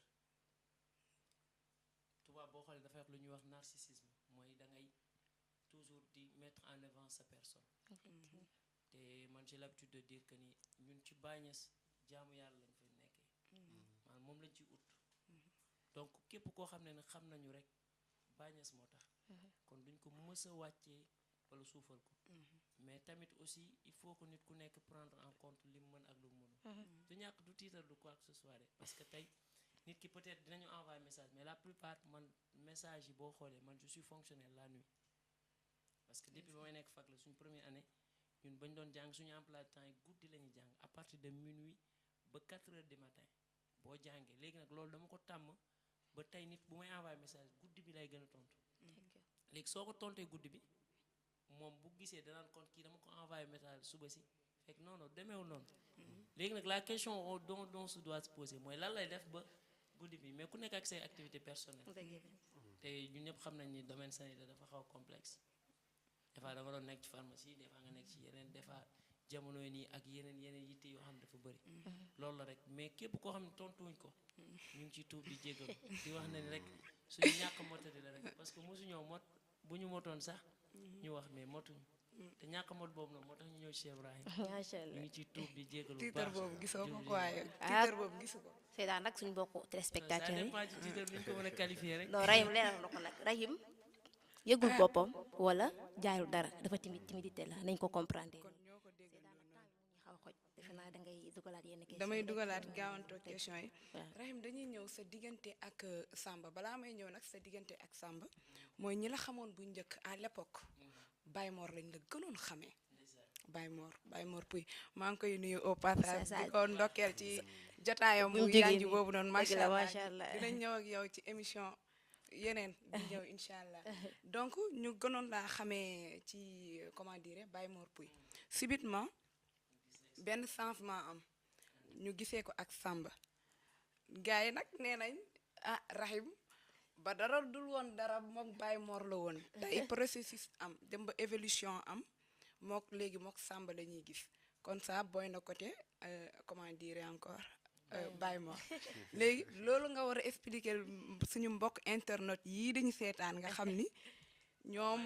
tubaab boo xoolee dafa wax lu ñuy wax narcissisme mooy da ngay toujours di mettre en avant sa personne te man j'ai l'habitude de dire que ni ñun ci bàññees jaamu yàlla lañ fay nekkee maanaam moom lañ ci ut donc képp koo xam ne xam nañu rek bàññees moo tax kon duñ ko mës a wàccee wala suufal ko mais tamit aussi il faut que nit ku nekk prendre en compte li mu mën ak lu mu mënul du ñàkk du tiital du quoi que ce soit de parce que tey nit ki peut-être dinañu envoyer message mais la plupart man message yi boo xoolee man je suis fonctionnel la nuit parce que depuis ba may nekk fac la suñu première année ñun bañ doon jàng suñu emploi de temps yi guddi la ñuy jàng à partir de minuit ba 4 heures du matin boo jàngee léegi nag loolu dama ko tàmm ba tey nit bu may envoyer message guddi bi lay gën a tontu léegi soo ko tontee guddi bi moom bu gisee danaan kon kii dama ko envoyé message suba si fekk non demeewul noonu léegi nag la question dont se doit se poser mooy lan lay def ba guddi bi mais ku nekk ak say activité personnelle te ñun ñëpp xam nañ ni domaine sanitaire dafa xaw complexe des fois da nga doon nekk ci pharmacie des fois nga nekk ci yeneen des fois jamono yi nii ak yeneen yitte yoo xam ne dafa bëri loolu la rek mais képp koo xam ne tontuwuñ ko ñu ngi ciy tuub di jégalu di wax ne rek suñu ñàkk motadi la rek parce que mosuñoo mot bu ñu motoon sax ñu wax mais motuñu te ñàkk mot boobu nag moo tax ñu ñëw ci Cheikh Ibrahim macha allah ñu ngi ciy tuub di jégalu tiitar boobu gisoo ko waaye tiitar boobu gisu ko Seyda nag suñu mbokku téléspectateurs ça yi dépend ci tiitar bi ñu ko mën a qualifier rek non Rahim leeral na ko nag Rahim yëgul boppam wala jaayul dara dafa timidité la nañ ko comprendre kon ñoo ko dégg Seyda nag temps bi mu xaw a xoj defe naa da ngay dugalaat yenn question damay dugalaat gaawantoo question yi waaw. Rahim dañuy ñëw sa diggante ak Samba balaa may ñëw nag sa diggante ak Samba mooy ñi la xamoon bu njëkk à l'époque Baye Mor lañ la gënoon xamee Baye Mor Pouy maa ngi koy nuyu au passage di ko ndokkeel ci jotaayam bu yanji boobu noonu macha allah dinañ ñëw ak yow ci émission yeneen di ñëw incha allah donc ñu gënoon laa xamee ci comment dire Baye Mor Pouy subitement benn changement am ñu gisee ko ak Samba gars yi nag nee nañ Rahim ba dara dul woon dara mook Baye Mor la woon tey processus am dem ba évolution am mook léegi mook Samba la ñuy gis kon ça booy na côté comment dire encore Baye Mor léegi loolu nga war a expliquer suñu mbokk internet yii dañu seetaan nga xam ni ñoom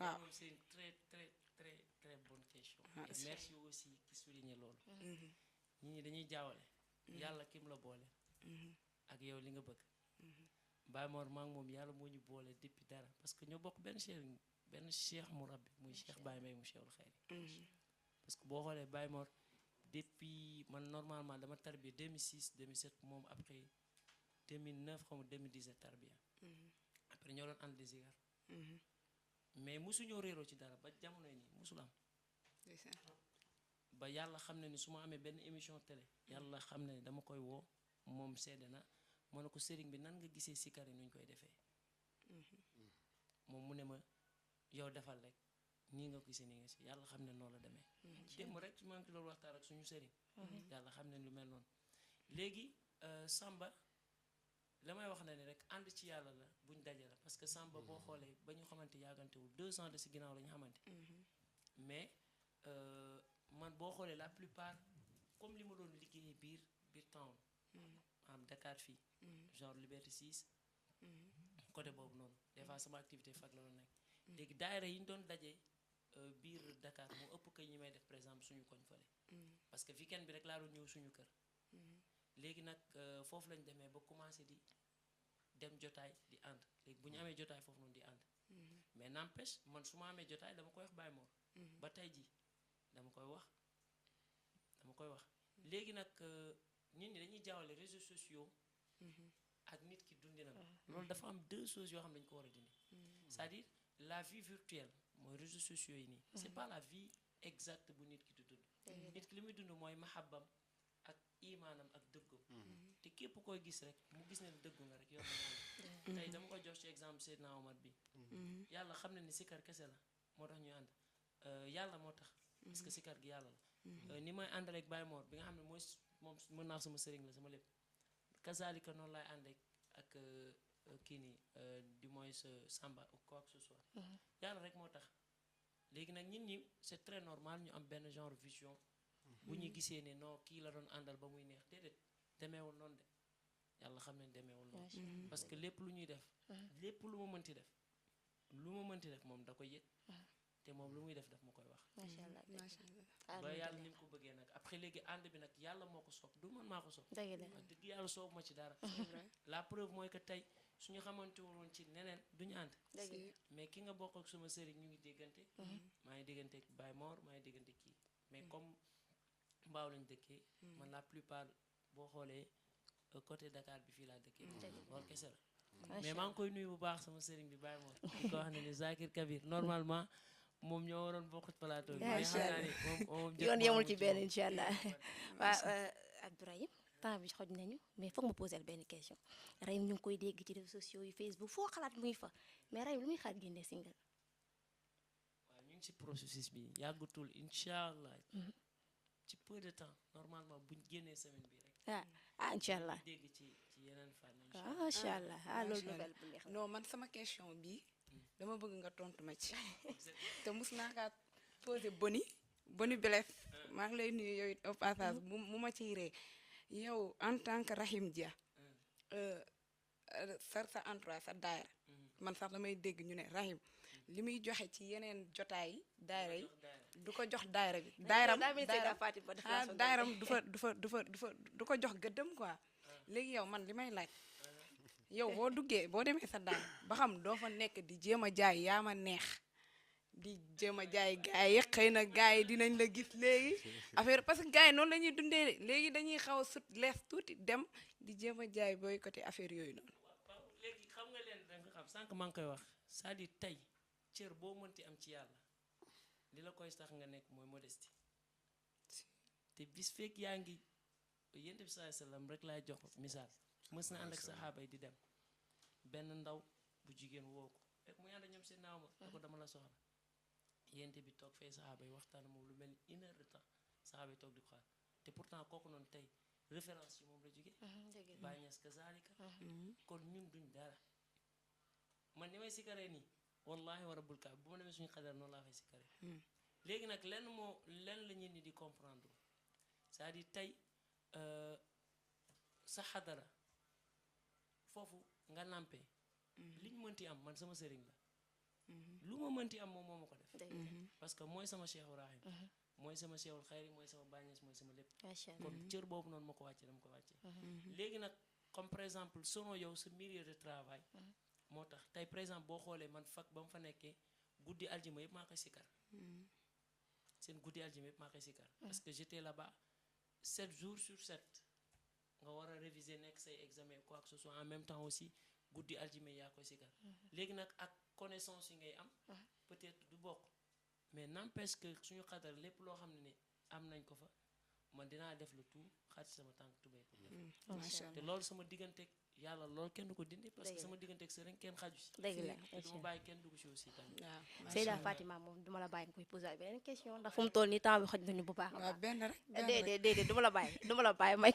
waaw moom c'est une très très très très bonne question Ah, et merci aussi ki souligner loolu nit ñi dañuy jaawale yàlla kim la boole ak yow li nga bëgg Baye Mor maa ngi moom yàlla moo ñu boole depuis dara parce que ñoo bokk benn cheikh mu rabbi muy cheikh Baye May mu cheikhul xayri parce que boo xoolee Baye Mor depuis man normalement dama tarbiya 2006 2007 moom après 2009 xam nga 2017 tarbiya après ñoo doon ànd di zigar mais mosuñoo réeroo ci dara ba jamono yi nii mosul am ba yàlla xam ne ni su ma amee benn émission télé yàlla xam ne ni dama koy woo moom seede na ma ne ko sëriñ bi nan nga gisee sikar yi nu ñu koy defee moom mu ne ma yow defal rek nii nga ko gisee nii nga si yàlla xam ne noonu la demee démb rek maa ngi loolu waxtaan ak suñu sëriñ yàlla xam ne lu mel noonu léegi Samba la may wax na ni rek ànd ci yàlla la buñ daje la parce que Samba boo xoolee ba ñu xamante yàggantewul 2 ans de si ginnaaw la ñu xamante mais man boo xoolee la plupart comme li ma doon liggéeyee biir town am Dakar fii genre Liberté 6 côté boobu noonu des fois sama activité fag la doon nekk léegi daayira yi ñu doon dajee biir Dakar moo ëpp que ñi may def par exemple suñu koñ fële parce que weekend bi rek laa doon ñëw suñu kër léegi nag foofu lañ demee ba commencé di dem jotaay di ànd léegi bu ñu amee jotaay foofu noonu di ànd mais n'empêche man su ma amee jotaay dama koy wax Baye Mor ba tey ji dama koy wax léegi nag nit ñi dañuy jaawale réseaux sociaux ak nit ki dundinam loolu dafa am 2 choses yoo xam ne dañu ko war a dindi c'est-à-dire la vie virtuelle mooy réseaux sociaux yi nii c'est pas la vie exacte bu nit ki di dund nit ki li muy dund mooy mahabbam ak imaanam ak dëggam te képp koy gis rek mu gis ne dëggu nga rek yow na tey dama ko jox ci exemple Seydina Omar bi yàlla xam ne ni sikar kese la moo tax ñuy ànd yàlla moo tax parce que sikar gi yàlla la ni may ànd rek Baye Mor bi nga xam ne mooy moom mën naa sama sëriñ la sama lépp kazalika noonu laay ànd ak kii nii du moins Samba ou quoi que ce soit yàlla rek moo tax léegi nag nit ñi c'est très normal ñu am benn genre vision bu ñu gisee ne non kii la doon àndal ba muy neex déedéet demeewul noonu de yàlla xam ne demeewul noonu parce que lépp lu ñuy def lépp lu ma mënti def moom da koy yëg te moom lu muy def daf ma koy wax ba yàlla ni mu ko bëggee nag après léegi ànd bi nag yàlla moo ko soob du man maa ko soob wax dëgg yàlla soob ma ci dara la preuve mooy que tey suñu xamante woon ci neneen duñu ànd mais ki nga bokk ak suma sëriñ ñu ngi déggante maa ngi déggante ak Baye Mor maa ngi déggante kii mais comme mbaaw lañ dëkkee man la plupart boo xoolee côté Dakar bi fii laa dëkkee loolu kese la mais maa ngi koy nuyu bu baax sama sëriñ bi Baye Mor di ko wax ne ni Zakir Kabir normalement moom ñoo waroon bokk plateau bi mais xam naa ne moom yoon yemul ci benn incha allah waaw Abdourahim temps bi xoj nañu mais foog ma poser benn question Rahim ñu ngi koy dégg ci réseaux sociaux yi Facebook foo xalaat muy fa mais Rahim lu muy xaar génne single waaw ñu ngi ci processus bi yàggutul incha allah ci peu de temps normalement buñ génnee semaine bi rek incha allah dégg ci yeneen fànn macha allah loolu nouvelle bu neex non man sama question bi dama bëgg nga tontu ma ci te mus naa kaa posé boni Bless maa ngi lay nuyu yow it au passage mu ma ciy ree yow en tant que Rahim Dia sa entourage sa daayra man sax damay dégg ñu ne Rahim li muy joxe ci yeneen jotaay daayra yi du ko jox daayra bi daayiram du ko jox gëddëm quoi léegi yow man li may laaj yow boo duggee boo demee sa daayra ba xam doo fa nekk di jéem a jaay yaa ma neex di jéem a jaay gars yi xëy na gars yi dinañ la gis léegi affaire parce que gars yi noonu la ñuy dundee léegi dañuy xaw a sut lees tuuti dem di jéem a jaay booy côté affaire yooyu noonu waaw léegi xam nga leen da nga xam sànq maa ngi koy wax c'est-à-dire tey cër boo mënti am ci yàlla li la koy tax nga nekk mooy modestie te bis fekk yaa ngi yonent bi sallallahu alayhi wasallam rek laay jox misaal mës na ànd ak saxaaba yi di dem benn ndaw bu jigéen woo ko fekk muy ànd ak ñoom seen naaw ma da ko dama la soxla yonent bi toog fee saxaaba yi waxtaan moom lu mel ni 1 heure de temps saxaaba yi toog di xaar te pourtant kooku noonu tey référence yi moom la jóge Baay Ñas kazalika kon ñun duñ dara man ni may sikaree nii wallahi wa rabbul kaab bu ma demee suñu xadar noonu laa fay sikaree léegi nag lenn la ñit ñi di comprendre c'est-à-dire tey sa xadara foofu nga nàmpe liñ mënti am man sama sëriñ la lu ma mënti am moom moo ma ko def parce que mooy sama Cheikh Ibrahim mooy sama Cheikhul Xayri mooy sama bàññees mooy sama lépp macha allah kon cër boobu noonu ma ko wàccee dama ko wàccee léegi nag comme par exemple selon yow sa milieu de travail moo tax tey par exemple boo xoolee man fac ba mu fa nekkee guddi aljuma yëpp maa koy sikkar seen guddi aljuma yëpp maa koy sikkar parce que j'étais là-bas 7 jours sur 7 nga war a réviser nekk say examen quoi que ce soit en même temps aussi guddi aljuma yaa koy sikkar léegi nag ak connaissance yi ngay am peut-être du bokk mais n'empêche que suñu xadar lépp loo xam ne am nañ ko fa man dinaa def le tout xaaj sama tànk tubéy pour def te loolu sama digganteeg yàlla loolu kenn du ko dindi parce que sama digganteeg sëriñ kenn xaju si dëgg la te duma bàyyi kenn dugg si aussi tamit Seyda Fatima moom duma la bàyyi nga koy poser beneen question ndax fu mu toll nii temps bi xoj nañu bu baax a waaw baax benn rek déedéet duma la bàyyi may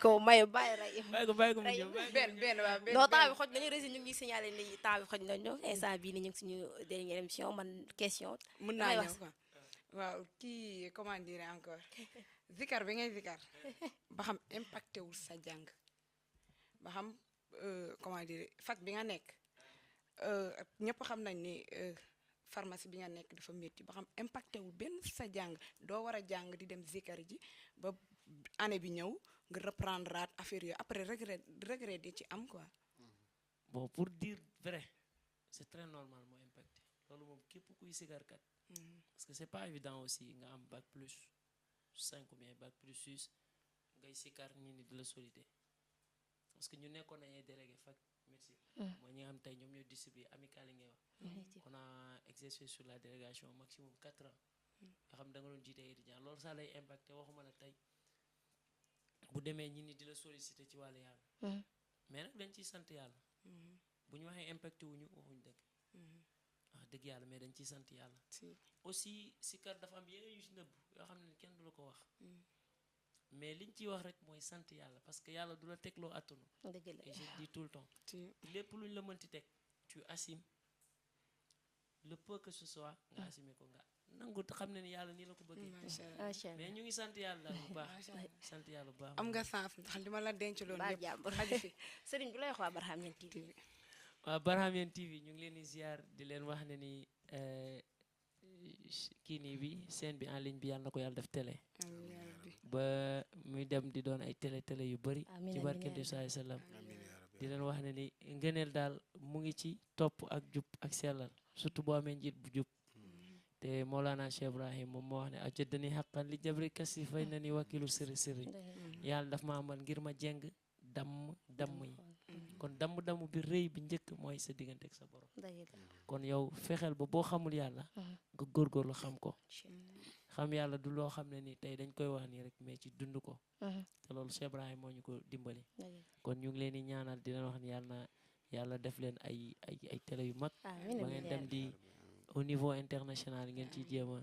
bàyyi rey bàyyi ko mu ñëw benn waaw benn non temps bi xoj nañu rési ñu ngi signalé ni temps bi xoj nañu instant bii ni ñu ngi suñu dernière émission man question mën naa ñëw quoi waaw kii comment dire encore zikar bi ngay zikar ba xam impacté wul sa jàng ba xam comment dire fac bi nga nekk ñëpp xam nañ ni pharmacie bi nga nekk dafa métti ba xam impacté wul benn sa jàng doo war a jàng di dem zikar ji ba année bi ñëw nga reprendre raat affaire yooyu après regret di ci am quoi. bon pour dire vrai c'est très normal moo impacté loolu moom képp kuy sikarkat parce que c'est pas évident aussi nga am bac plus 5 ou bien bac plus 6 ngay sikar ñi ni di la solité parce que ñu nekkoon nañuy délégué fac médecine mooy ñi nga xam tey ñoom ñoo distribué amical yi ngay wax on a exercé sur la délégation maximum 4 ans nga xam da nga doon jiite étudiant loolu sax lay impacté waxuma la tey bu demee ñi ni di la sollicité ci wàllu yàlla mais nag dañ ciy sant yàlla bu ñu waxee impacté wuñu waxuñ dëgg wax dëgg yàlla mais dañ ciy sant yàlla aussi sikar dafa am yeneen yu ci nëbb yoo xam ne kenn du la ko wax mais liñ ciy wax rek mooy sant yàlla parce que yàlla du la teg loo attanu dëgg la et je dis tout le temps lépp luñ la mënti teg tu assumes le peu que ce soit nga assumer ko nga nangu xam ne ni yàlla nii la ko bëggee macha allah mais ñu ngi sant yàlla daal bu baax sant yàlla bu baax am nga sens ndax li ma la denc loolu baa yëpp jàmbur xaju fi sëriñ bi lay wax waa Barhamiennes TV waaw Barhamiennes TV ñu ngi leen di ziar di leen wax ne ni kii nii bi scène bi en ligne bi yàlla na ko yàlla def télé ba muy dem di doon ay télé yu bëri ci barke de sallallahu alayhi wasallam di leen wax ne ni ngëneel daal mu ngi ci topp ak jub ak sellal surtout boo amee njiit bu jub te Mawlana Cheikh Ibrahim moom moo wax ne ajadani xaqan li jabri kasi fay na ni wakilu sëri sëri yàlla daf ma amal ngir ma jeng damm yi kon damm bi rëy bi njëkk mooy sa diggante ak sa borom kon yow fexeel ba boo xamul yàlla nga góorgóorlu xam ko xam yàlla du loo xam ne ni tey dañ koy wax nii rek mais ci dund ko te loolu Cheikh Ibrahim moo ñu ko dimbali kon ñu ngi leen di ñaanal di leen wax ni yàlla def leen ay télé yu mag ba ngeen dem di au niveau international ngeen ciy jéem a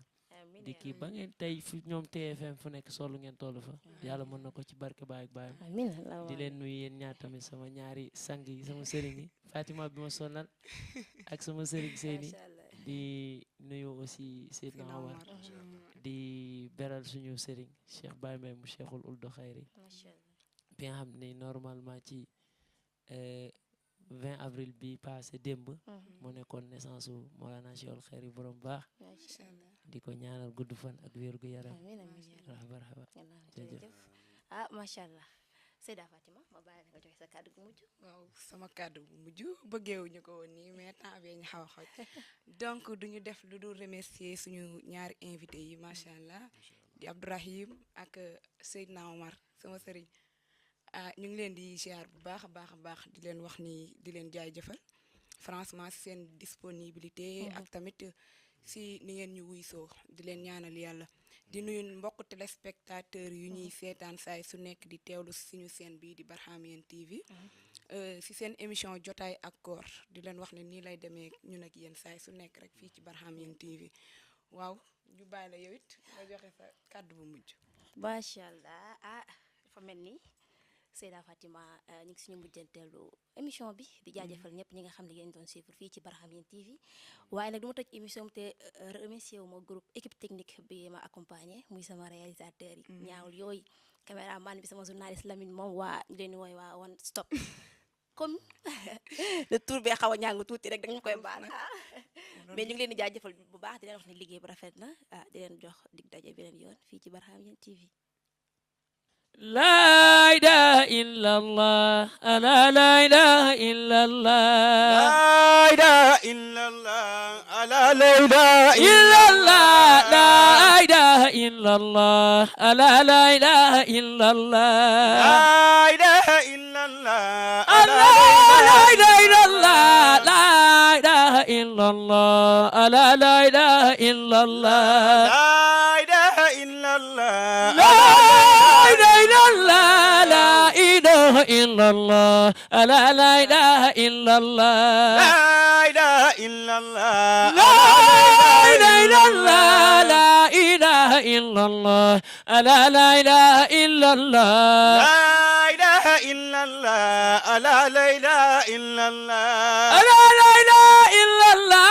di kii ba ngeen tey fi ñoom TFM fu nekk solu ngeen toll fa yàlla mën na ko ci barke baay ak baayam di leen nuyu yéen ñaar tamit sama ñaari sang yi sama sëriñ yi Fatima bi ma sonal ak sama sëriñ Seyni di nuyu aussi Seydina Omar di beral suñu sëriñ Cheikh Baye Mbaye mu Cheikhul Uldu Khayri bi nga xam ne normalement ci 20 avril bi passé démb mu nekkoon naissance u Mawlana Cheikhul Khayri borom baax di ko ñaanal gudd fan ak wér gu yaram rahaba jërëjëf macha allah Seyda Fatima ma bàyyi la nga joxe sa kàddu gu mujj waaw sama kàddu bu mujj bëggeewuñu ko woon nii mais temps bee ñu xaw a xoj donc duñu def lu dul remercier suñu ñaari invité yi macha allah di Abdourahim ak Seydina Omar sama sëriñ ñu ngi leen di ziar bu baax a baax di leen wax ni di leen jaajëfal franchement seen disponibilité ak tamit si ni ngeen ñu wuysoo di leen ñaanal yàlla di nuyu mbokk téléspectateur yu ñuy seetaan saay su nekk di teewlu suñu scène bi di Barhamiennes TV si seen émission jotaay ak koor di leen wax ne nii lay demee ñun ak yéen saay su nekk rek fii ci Barhamiennes TV waaw ñu bàyyi la yow it nga joxe sa kàddu bu mujj. macha allah dafa mel ni Seyda Fatima ñu ngi suñu mujjanteelu émission bi di jaajëfal ñëpp ñi nga xam ne yéen doon suivre fii ci Barhamiennes TV waaye nag du ma tëj émission bi te remercier wu ma groupe équipe technique bi ma accompagné muy sama réalisateur yi ñaawul yooyu caméraman bi sama journaliste Lamine moom waa ñu leen di woy waa One Stop comme le tour bee xaw a ñàng tuuti rek dañu koy baal mais ñu ngi leen di jaajëfal bu baax di leen wax ne liggéey bu rafet na di leen jox dig daje beneen yoon fii ci Barhamiennes TV. لا إله إلا الله ألا لا إله إلا الله لا إله إلا الله ألا لا إله إلا الله لا إله إلا الله ألا لا إله إلا الله لا إله إلا الله ألا لا إله إلا الله لا إله إلا الله ألا لا إله إلا الله لا إله إلا الله لا إله إلا الله لا إله إلا الله ألا لا إله إلا الله لا إله إلا الله لا إله إلا الله لا إله إلا الله ألا لا إله إلا الله لا إله إلا الله ألا لا إله إلا الله ألا لا إله إلا الله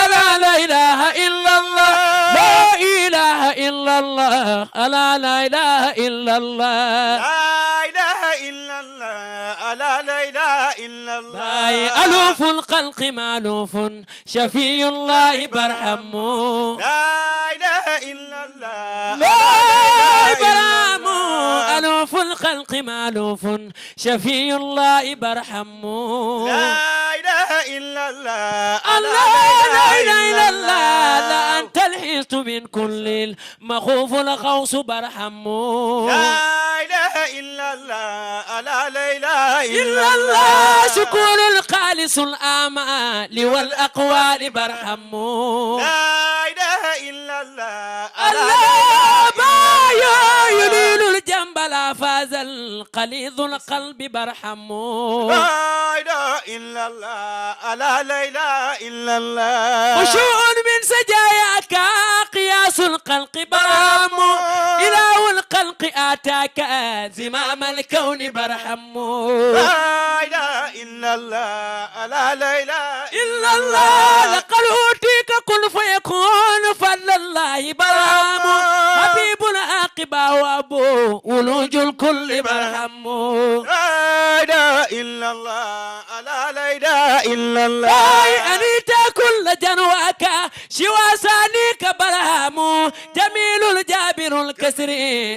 ألا لا إله إلا الله لا إله إلا الله ألا لا إله إلا الله لا إله إلا الله ألا لا إله إلا الله ألوف الخلق مألوف شفي الله برحمه لا إله إلا الله لا برحمه ألوف الخلق مألوف شفي الله برحمه لا إله إلا الله الله لا إله إلا الله لا أنت الحيط من كل المخوف الخوص برحمه لا إله إلا الله لا إله إلا الله شكور الخالص الآمال والأقوال برحمه لا إله إلا الله الله بايا يليل الجنب لا فاز القليظ القلب برحمه لا إله إلا الله لا إله إلا الله خشوع من سجاياك قياس الخلق برحمه إله الخلق آتاك زمام الكون برحمه لا إله إلا الله لا إله إلا الله لقد أوتيك كن فيكون فضل الله برحمه حبيب العاقبة وأبو ولوج الكل برحمه لا إله إلا الله لا إله إلا الله أي أنيت كل جنواك شوى سانيك برحمه جميل الجابر الكسر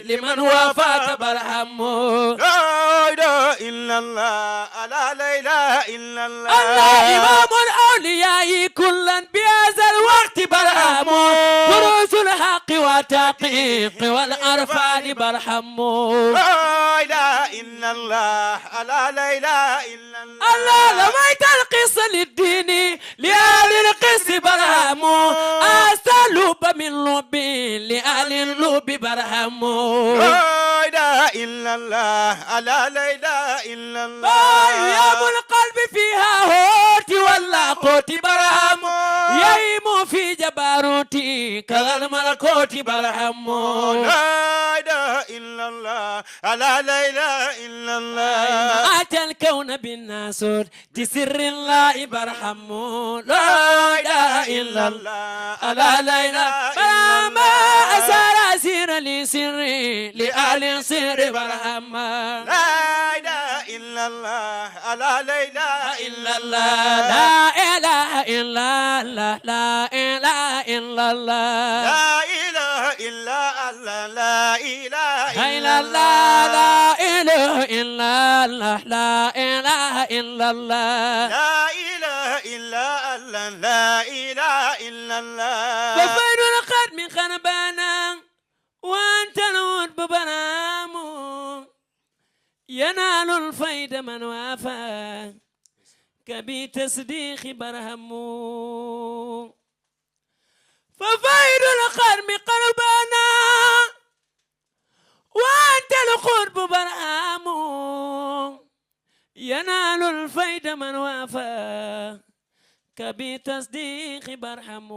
لمن وافاك برحمه لا إله إلا الله لا إله إلا الله الله إمام الأولياء كلا بهذا الوقت برحمه دروس الحق وتحقيق والعرفان برحمه لا إله إلا الله لا إله إلا الله الله لميت القصة للدين لآل القس برحمه أسلوب من لب لآل اللب برحمه لا إله إلا الله لا إله إلا الله يا القلب فيها هوت ولا قوت برحمه يهيم في جبروتي كالملكوت برحمه لا إله إلا الله لا إله إلا الله أتى الكون بالناسور تسر الله برحمه لا إله إلا الله لا إله برحمه أسار أسير لسر لآل سر برحمه لا إله إلا الله لا إله إلا الله لا إله إلا الله لا إله إلا الله لا إله إلا الله لا إله إلا الله لا إله إلا الله لا إله إلا الله لا إله إلا الله لا إله إلا الله وفيد القد من خنبانا وأنت الود ببرام ينال الفيد من وافى كبي تصديق برهم ففيد القرم قربانا وأنت القرب برهام ينال الفيد من وافى كبي تصديق برهم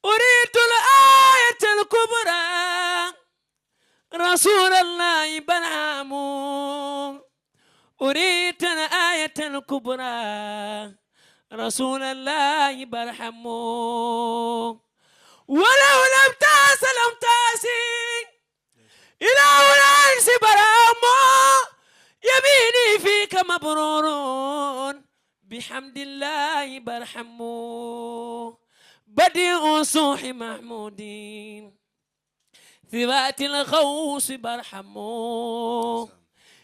أريد الآية الكبرى رسول الله برهام أريد الآية الكبرى رسول الله برحمه ولو لم تأس لم تأسي إله العرش برهامو يميني فيك مبرور بحمد الله برحمو بديع صوح محمودين ثبات الغوص برحمو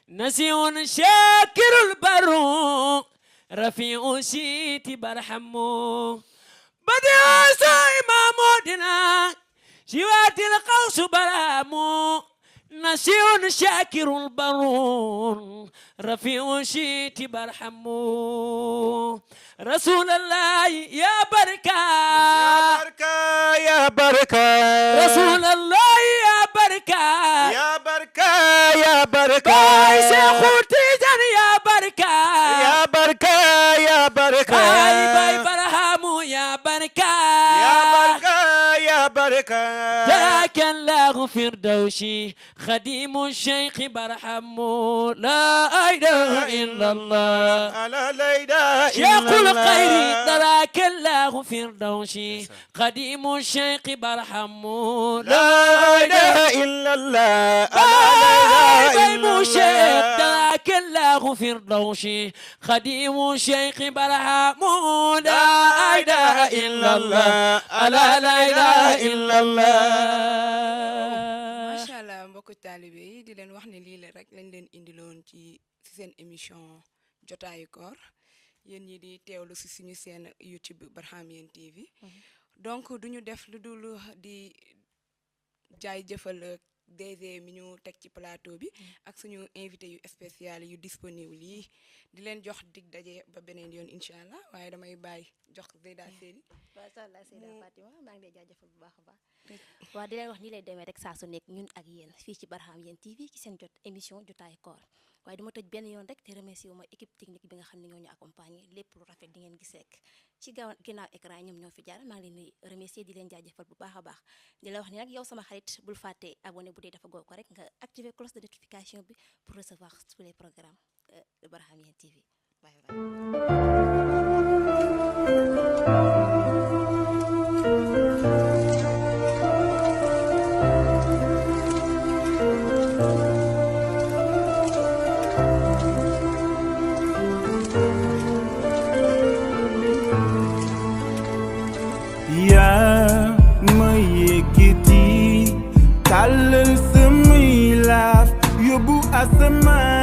نسي شاكر البر رفيع شيت برحمو بديع صوح محمودنا ثبات الغوص برحمو نسي شاكر البر رفيع شيت برحمو رسول الله يا بركة يا بركة رسول الله يا بركة يا بركة يا بركة باي شيخ تيجان يا بركة يا بركة يا بركة باي برهامو يا بركة يا بركة يا بركة ذاك الله فردوسي خديم الشيخ برحمو لا إله إلا الله لا إله شيخ إلا الخير تراك الله فردوسي خديم الشيخ برحمو لا إله إلا الله باي مشيخ تراك الله فردوسي خديم الشيخ برحمو لا إله إلا الله لا إله إلا الله macha allah mbokku taalibe yi di leen wax ne lii la rek lañ leen indiloon ci seen émission jotaayu koor yéen ñi di teewlu si suñu seen YouTube Barhamiennes TV donc duñu def lu dul di jaay jëfal DG mi ñu teg ci plateau bi ak suñu invité yu spécial yu disponible yi di leen jox dig daje ba beneen yoon incha allah waaye damay bàyyi jox Zeyda Seydi. macha allah Seyda Fatima maa ngi lay jaajëfal bu baax a baax waaw di leen wax nii lay demee rek saa su nekk ñun ak yéen fii ci Barhamiennes TV ci seen émission jotaayu koor waaye duma tëj benn yoon rek te remercier wu ma équipe technique bi nga xam ne ñoo ñu accompagner lépp lu rafet di ngeen gis rek ci ginnaaw écran ñoom ñoo fi jaar maa ngi leen di remercier di leen jaajëfal bu baax a baax di la wax ni nag yow sama xarit bul fàtte abonné bu dee dafa goo ko rek nga activer cloche de notification bi pour recevoir tous les programmes de Barhamiennes TV bye bye. yaa ma yëkkati tàllal samay laaf yóbbu asamaan